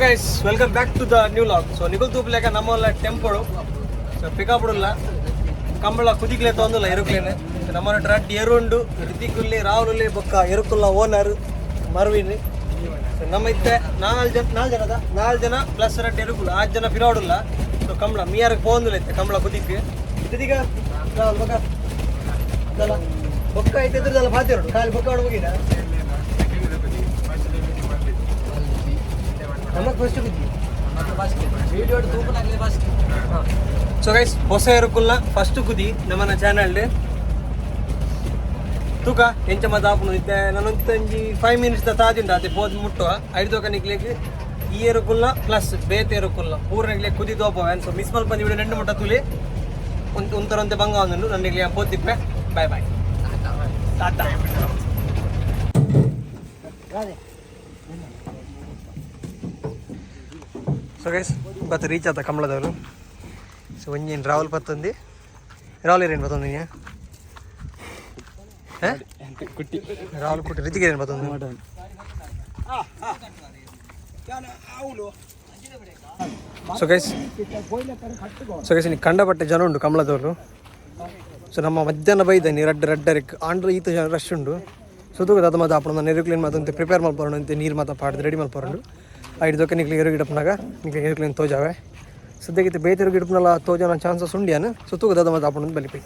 Guys, welcome back to the new vlog. So ನಿಗುಲ್ ತೂಪುಲೆಕ ನಮ್ಮಲ್ಲ ಟೆಂಪೋಡು. ಸೊ pickup ಉಲ್ಲ, ಕಂಬಳ ಕುದಿಕ್ಲೆ ತೊಂದುಲ್ಲ ಎರುಕ್ಲೇನೆ. ಸೊ ನಮ್ಮನ ರಡ್ಡ್ ಎರುಂಡು, ರಿತಿಕುಲ್ಲಿ, ರಾಹುಲ್, ಬೊಕ್ಕ ಎರುಕುಲ್ಲ ಓನರ್ ಮರ್ವಿನ್. ಸೊ ನಮ್ಮ ಇತ್ತೆ ನಾಲ್ ಜನ, ನಾಲ್ ಜನದ, ನಾಲ್ ಜನ ಪ್ಲಸ್ ರಡ್ಡ್ ಎರುಕುಲು, ಆರು ಜನ ಪಿರಾಡುಲ್ಲ. ಸೊ ಕಂಬಳ ಮಿಯಾರಕ್ಕೆ ಪೋಂದುಲ್ಲ ಇತ್ತೆ ಕಂಬಳ ಕುದಿಕ್. ರಿತಿಕ, ರಾಹುಲ್, ಬೊಕ್ಕ ದಲ್ಲ ಬೊಕ್ಕ ಐತೆ ಎದುರುದಲ್ಲ ಪಾತೆರಡು ಖಾಲಿ ಬೊಕ್ಕ ಹೋಗಿದ. ನಮಗೆ ಫಸ್ಟ್ ಕುದಿ. ಸೊ ಗೈಸ್, ಹೊಸ ಎರುಕುಲ್ನ ಫಸ್ಟ್ ಕುದಿ ನಮ್ಮನ ಚಾನಲ್. ತೂಕ ಎಂಚ ಮದ ಆಪುಂಡು. ಇತ್ತೆ ನಾನೊಂತಂಜಿ 5 ಮಿನಿಟ್ಸ್ ದ ತಾಜುಂಡು ಅದೇ ಪೋದು ಮುಟ್ಟುವ. ಐದು ನಿಕ್ಲೆಗ್ ಈ ಎರುಕುಲ್ನ ಪ್ಲಸ್ ಬೇತೆ ಎರುಕುಲ್ನ ಪೂರ ನಿಕ್ಲೆ ಕುದಿ ತೋಪವೆ. ಸೊ ಮಿಸ್ ಮಲ್ಪಂದಿ ವಿಡಿಯೋ ನೆಂಡು ಮುಟ್ಟ ತುಲಿ. ಉಂತರಂತೆ ಬಂಗ ಒಂದುಂಡು ನನ್ನ ಪೋತಿಪ್ಪೆ. Boy boy, Tata. ಸೊ ಗೈಸ್, ಬತ್ತ ರೀಚ್ ಆತ ಕಂಬಳದವರು. ಸೊ ಒಂಜೇನು ರಾಹುಲ್ ಪತ್ತೊಂದು, ರಾಹುಲ್ ಏನೇನು ಪತ್ತೊಂದು? ಕುಟ್ಟಿ. ರಾಹುಲ್ ಕುಟ್ಟಿ. ರಿತಿಗೆ ಏನು ಪತ್ತೊಂದು? ಸೊ ಗೈಸ್, ನೀ ಕಂಡಪಟ್ಟೆ ಜನ ಉಂಡು ಕಂಬಳದವರು. ಸೊ ನಮ್ಮ ಮಧ್ಯಾಹ್ನ ಬೈದ ನೀ ರಡ್ಡ್ ರಡ್ಡರಿಕ್ ಆಂಡ್ರ ಈತ ಜನ ರಶ್ ಉಂಡು. ಸೊ ತೂಕ ದಾದ ಮಾತ ಆಪುಂಡು. ನಾನು ಎರುಕ್ಲೇನ್ ಮಾತಂತೆ ಪ್ರಿಪೇರ್ ಮಲ್ಪೊಂಡು ಅಂತೆ ನೀರು ಮಾತ ಪಾಡ್ದು ರೆಡಿ ಮಲ್ಪೊಂಡು. ಐದು ದೊಕ್ಕ ನಿಕ್ಲೆ ಎರು ಗಿಡಪ್ಪನಾಗ ನಿಕ್ಲೆ ಎರುಕ್ಲೇನ್ ತೋಜಾವೆ. ಸದ್ಯಕ್ಕೆ ಬೇತೆ ಎರು ಗಿಡಪ್ಪನಲ್ಲ ತೋಜಾನ ಚಾನ್ಸಸ್ ಉಂಡಿಯಾನ. ಸೊ ತೂಕ ದಾದ ಮಾತ ಆಪುಂಡು, ಬಲಿಪಿ.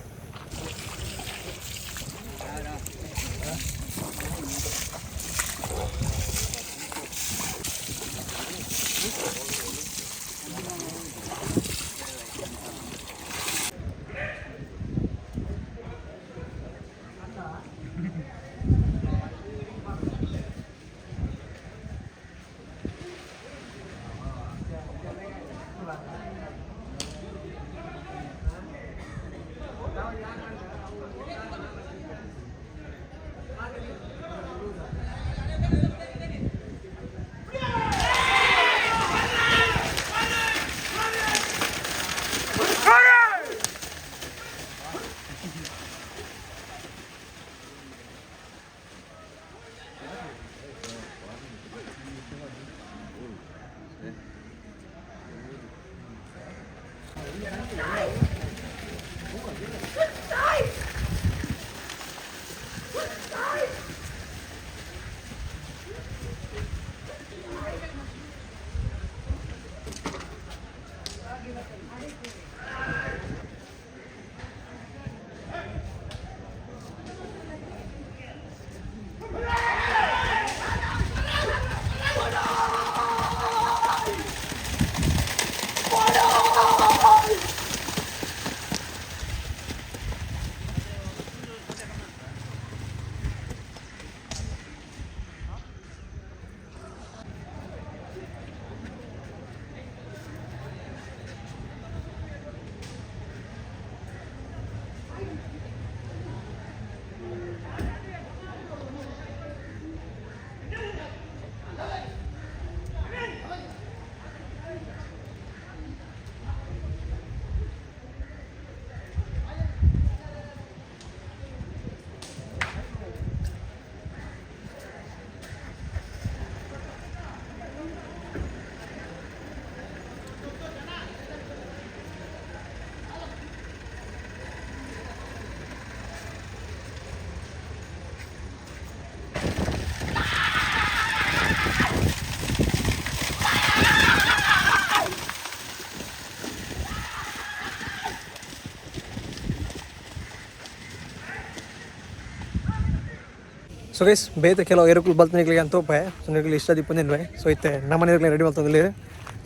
ಸೊ ಗೈಸ್, ಬೇತೆ ಕೆಲವು ಎರುಕುಲು ಬಲ್ತನಿಗಳಿಗೆ ಅಂತ ತೋಪೆ. ಸೊ ನಿಕ್ಲೆ ಇಷ್ಟ ದಿಪ್ಪಂದಿಲ್ವೇ. ಸೊ ಇತ್ತೆ ನಮ್ಮ ಎರುಕುಲು ರೆಡಿ ಮಲ್ತೊಂದುಲ್ಲೆರ್.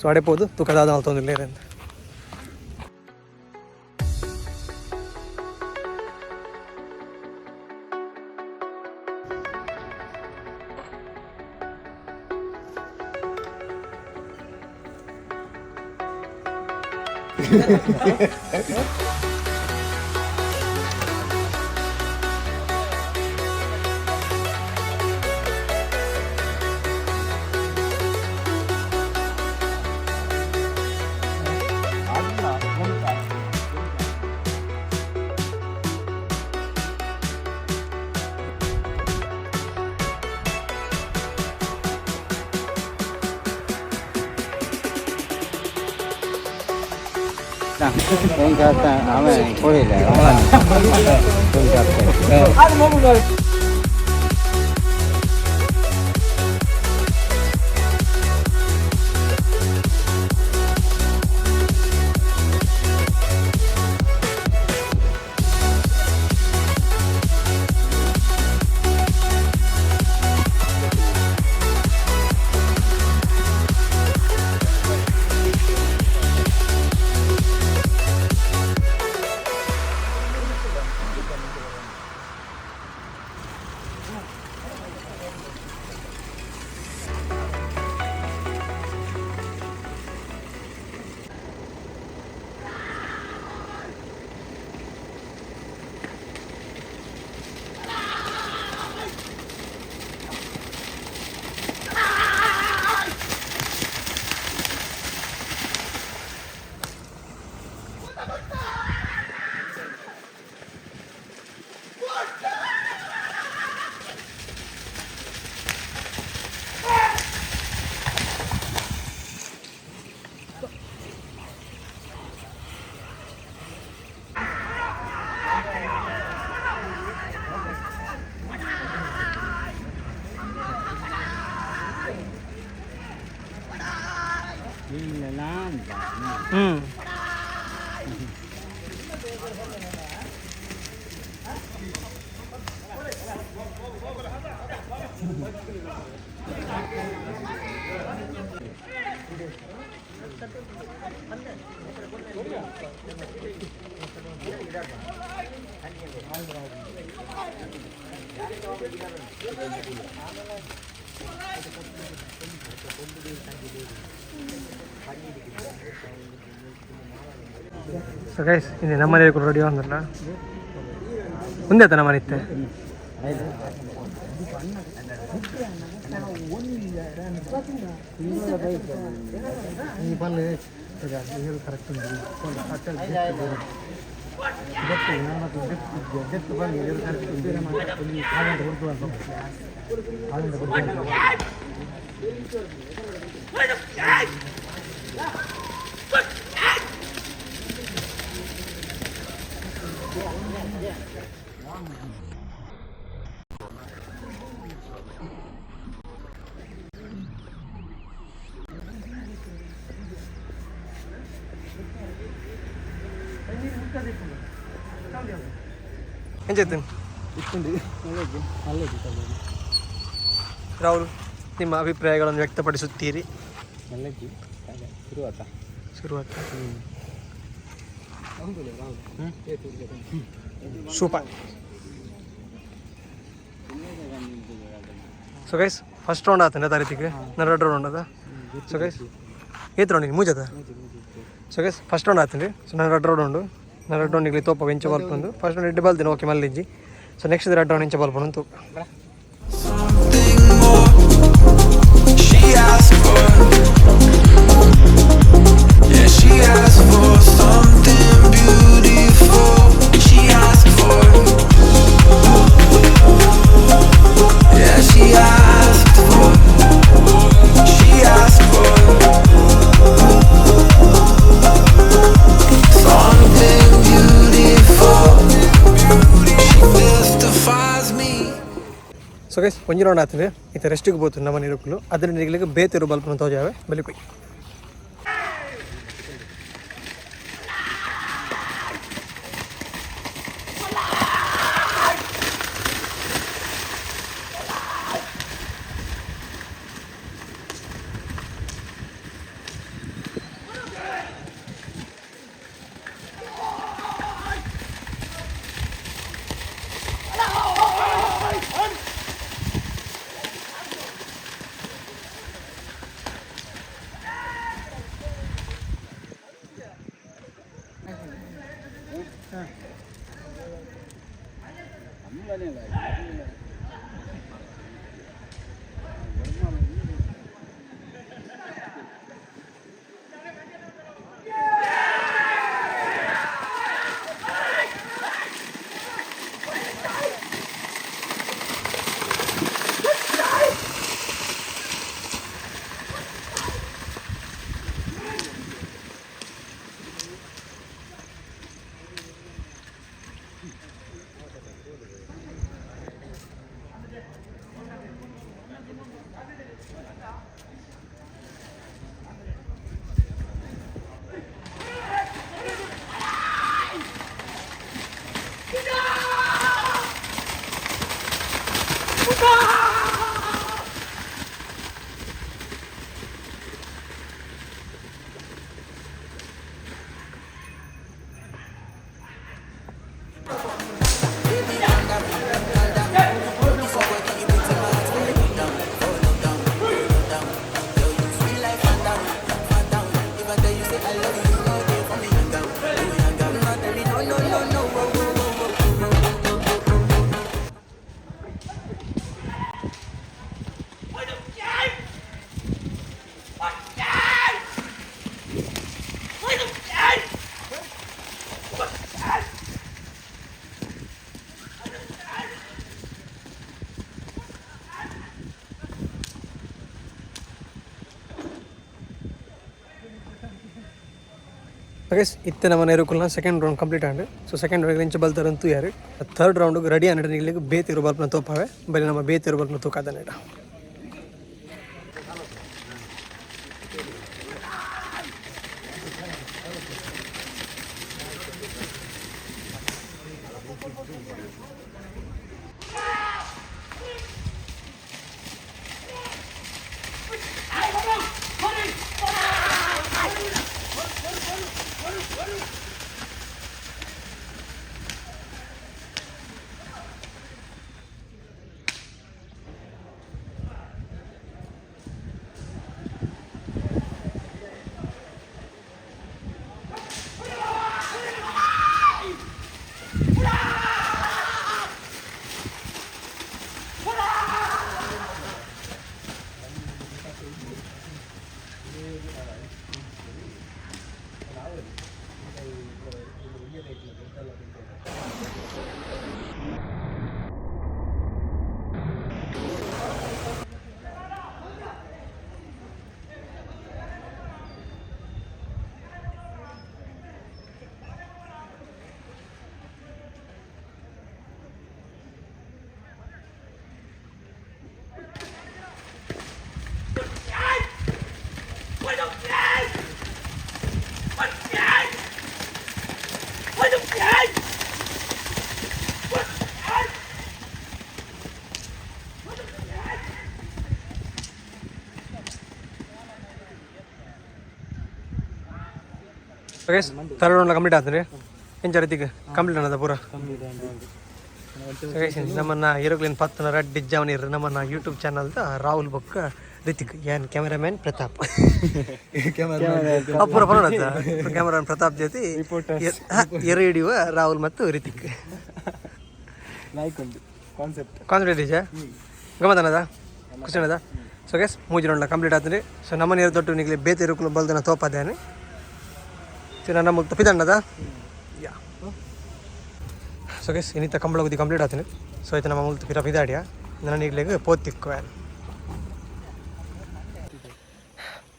ಸೊ ಅಡೆ ಪೋದು ತೂಕ ದಾದ ಮಲ್ತೊಂದುಲ್ಲೆರ್ ಅಂತ. ಸೊ ಗೈಸ್ ಇಲ್ಲಿ ನಮ್ಮ ಮನೆಯಲ್ಲಿ ಕೂಡ ರೆಡಿ ಅಂದ್ರಲ್ಲ ಒಂದೇ ಆತ ನಮ್ಮ ಮನೆ ಇತ್ತೆ. ರಾಹುಲ್, ನಿಮ್ಮ ಅಭಿಪ್ರಾಯಗಳನ್ನು ವ್ಯಕ್ತಪಡಿಸುತ್ತೀರಿ? ಶುರುವಾತ. Super. So guys, first round ಆತಂಡ ತಾರೀತಿಗೆ ನಾನು ಎರಡು ರೌಂಡ್ ಅದ. ಸೊ ಗೈಸ್, ಏತ್ ರೌಂಡ್ ಮೂಜದ. ಸೊ ಗೈಸ್, ಫಸ್ಟ್ ರೌಂಡ್ ಆತಂడి. ಸೊ ನಾನು ಎರಡು ರೌಂಡ್ ಉಂಡು. ನಾನು ಎರಡು ರೌಂಡ್ ತೋಪ ಎಂಚ ಬಾಲ್ಪಂದು. ಫಸ್ಟ್ ರೌಂಡ್ ಎಡ್ಡು ಬಾಲ್ತೀನಿ, ಓಕೆ ಮಲ್ಲಿಂಜಿ. ಸೊ ನೆಕ್ಸ್ಟ್ ಎರಡು ರೌಂಡ್ ಎಂಚ ಬಾಲ್ಪಂದು ತೋಪ. She asked for, yeah, she asked for something beautiful. She asked for, yeah, she asked for, she asked for something beautiful. She mystifies me. So guys, ಒಂಜಿ round ಆತಂದ್ರೆ ಇತ್ತ ರೆಸ್ಟಿಗೆ both ನಮ್ಮ ನೀರುಕುಲು ಅದರ ನೀರಿಗೆ ಬೇತಿರು ಬಲ್ಪನ ತೋಜಾವೆ ಬಲಿ ಪೋಯಿ. ಗೈಸ್, ಇತ್ತೆ ನಮ್ಮ ನೆರುಕುಲ್ನ ಸೆಕೆಂಡ್ ರೌಂಡ್ ಕಂಪ್ಲೀಟ್ ಆಂಡ್. ಸೊ ಸೆಕೆಂಡ್ ರೌಂಡ್ ಇಂಚ ಬಲ್ತಾರ ತೂಯಾರು. ಥರ್ಡ್ ರೌಂಡ್ ರೆಡಿ ಆಂಡ್ ನಿಗ್ಲಿಗ್ ಬೇತಿರು ಬಲ್ಪ್ನ ತೋಪಾವೆ. ಬರೀ ನಮ್ಮ ಬೇತಿರು ಬಲ್ಪ್ನ ತೂಕಾದನೇಟ. Okay, third round complete ಆತ್ರಿ. ಎಂಚ ರೀತಿಗೆ ಕಂಪ್ಲೀಟ್ ಅನ್ನದ ಪೂರ? ನಮ್ಮನ್ನ ಹೀರೋಗ್ಲಿನ್ ಪತ್ತನ ರಡ್ಡಿ ಜಾವನಿರ್ ನಮ್ಮನ್ನ ಯೂಟ್ಯೂಬ್ ಚಾನಲ್ದ ರಾಹುಲ್ ಬೊಕ್ಕ ರಿತಿಕ್, ಏನ್ ಕ್ಯಾಮರಾಮ್ಯಾನ್ ಪ್ರತಾಪ್ ಅಪ್ಪುರ ಪರೋಣ. ಕ್ಯಾಮರಾಮನ್ ಪ್ರತಾಪ್ ಜೊತೆ ಎರು ಹಿಡಿಯುವ ರಾಹುಲ್ ಮತ್ತು ರಿತಿಕ್. ಲೈಕ್ ಉಂಟು ಕಾನ್ಸೆಪ್ಟ್. ಕಾನ್ಸೆಪ್ಟ್ ಇದೆಯಾ? ಗಮನದ ಖುಷಿನದ. ಸೊ ಗೈಸ್, ಮೂಜಿ ರೌಂಡ್ ಕಂಪ್ಲೀಟ್ ಆತ್ರಿ. ಸೊ ನಮ್ಮ ನೀರು ದೊಡ್ಡ ನಿಗ್ಲಿ ಬೇತೆ ಇರುಕುಲು ಬಲ್ದನ ತೋಪದೇನೆ. ಸೊ ನನ್ನ ಮುಲ್ತ ಪಿದಣ್ಣದ. ಯಾ, ಸೊ ಗೈಸ್, ಇನ್ನಿತ ಕಂಬಳ ಗುದ್ದಿ ಕಂಪ್ಲೀಟ್ ಆತೀನಿ. ಸೊ ಆಯ್ತು, ನಮ್ಮ ಮುಲ್ತ ಪಿರ ಪಿದಾಡಿಯ ನನ್ನ ಈಗಲಿಗೆ ಪೋತಿಕ್ಕು.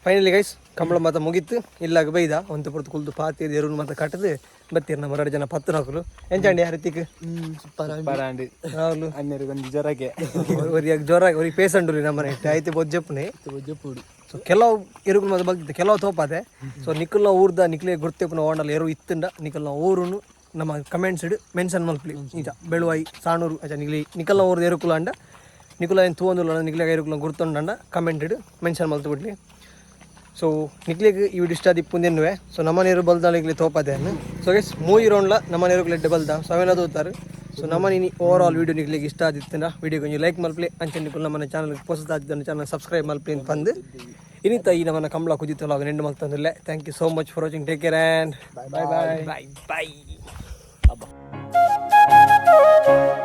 ಫೈನಲಿ ಗೈಸ್, ಕಂಬಳ ಮಾತ ಮುಗೀತು. ಇಲ್ಲಾಗ ಬೈದ ಒಂದು ಪುರ್ತು ಕುಲ್ದು ಪಾತಿ ಎರುನ್ ಮಾತ ಕಟ್ಟದು ಬತ್ತೀರ್. ನಮ್ಮ ಎರಡು ಜನ ಪತ್ತು ಹಾಕಲು. ಎಂಚಂಡಿ ಹರಿತಿಕ್? ಪರಾಂಡಿ. ರಾಹುಲ್. ಅನ್ನೆರು ಒಂಜಿ ಜ್ವರಕ್ಕೆ. ಒರಿಯಾಗ ಜೋರಾಗಿ ಅವ್ರಿಗೆ ಪೇಸಂಡು ನಮ್ಮ ಐತೆ ಬೊಜ್ಜಪ್ಪನೆ. ಬೊಜ್ಜಪ್ಪುಡು. ಸೊ ಕೆಲವು ಎರುಗುಲು ಮಾತ ಬಗ್ದಿತ್ತು, ಕೆಲವು ತೋಪಾದೆ. ಸೊ ನಿಕ್ಕಲ್ನ ಊರ್ದ ನಿಕ್ಲೆ ಗುರ್ತೆಪ್ಪನ ಓಂಡಲ್ ಎರು ಇತ್ತಂಡ ನಿಕ್ಕಲ್ನ ಊರುನು ನಮ್ಮ ಕಮೆಂಟ್ಸ್ ಇಡು, ಮೆನ್ಷನ್ ಮಲ್ಪಲಿ ನಿಜ. ಬೆಳುವಾಯಿ, ಸಾಣೂರು ಅಚ್ಚ ನಿಗ್ಲಿ ನಿಕ್ಕಲ್ನ ಊರ್ದ ಎರುಕುಲ ಅಂಡ ನಿಕುಲ ಏನು ತೂವೊಂದುಲ್ಲ, ನಿಕ್ಲೆಗ ಎರುಕುಲ ಗುರ್ತೊಂಡಂಡ ಕಮೆಂಟ್ ಇಡು ಮೆನ್ಷನ್ ಮಲ್ತು ಬಿಡ್ಲಿ. ಸೊ ನಿಕ್ಲೆಗ್ ಈ ವಿಡಿಯೋ ಇಷ್ಟ ಆದಿಪ್ಪುಂದೆನ್ನುವೆ. ಸೊ ನಮ್ಮ ನೀರು ಬಲ್ದಾಳ ಇಗ್ಲಿ ತೋಪದೆ. ಸೊ ಗೈಸ್, ಮೂಯಿ ರೌಂಡ್ಲ ನಮ್ಮ ನೀರು ಲೆಡ್ಡೆ ಬಲ್ದ. ಸೊ ಅವೆಲ್ಲ ತೋತಾರೆ. ಸೊ ನಮ್ಮ ನೀನು ಓವರ್ ಆಲ್ ವೀಡಿಯೋ ನಿಕ್ಲೆಗ್ ಇಷ್ಟ ಆದಿತ್ತಿನ ವಿಡಿಯೋ ಕೊಂಚ ಲೈಕ್ ಮಲ್ಪಲಿ. ಅಂಚೆ ನಿಕುಲು ನಮ್ಮ ಚಾನಲ್ ಪೊಸದಾದಿದ್ದನ್ನು ಚಾನಲ್ ಸಬ್ಸ್ಕ್ರೈಬ್ ಮಲ್ಪಲಿ ಅಂತ ಬಂದು ಇನ್ನಿತ ಈ ನಮ್ಮನ್ನ Kambala ಕುದಿತಲ್ಲ ನೆಂಡು ಮಲ್ತಂದಿಲ್ಲ. Thank you so much for watching. Take care and bye bye. Bye bye.